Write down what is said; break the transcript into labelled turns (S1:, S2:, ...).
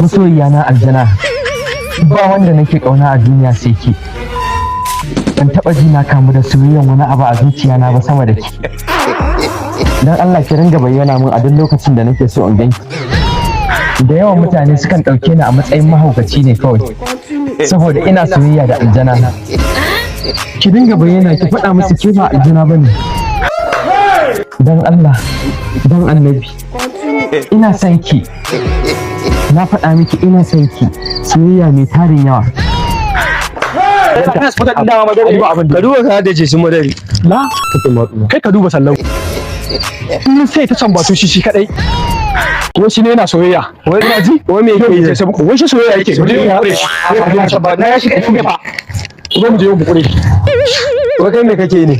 S1: Masoyiya na aljana, ba wanda nake kauna a duniya sai ke. Ban taba ji na kamu da soyayyan wani abu a zuciya na ba sama da ke. Dan Allah ki ringa bayyana min a duk lokacin da nake so in ganki. Da yawan mutane sukan ɗauke ni a matsayin mahaukaci ne kawai saboda ina soyayya da aljana. Ki dinga bayyana, ki faɗa musu ke ba aljana bane. Dan Allah, dan Annabi, ina son ki. Na faɗa miki ina son ki, soyayya mai tarin yawa.
S2: Ka duba ka da ce sun madari.
S3: La, kai ka duba sallau. Kullum sai ta sambatu shi shi kadai. Wai shi ne yana soyayya. Wai ina ji?
S2: Wai me yake yi?
S3: Wai shi soyayya yake. Mu je mu kure shi. Na ya shi kai fa. Zo mu je mu kure shi.
S2: Wai kai me kake ne?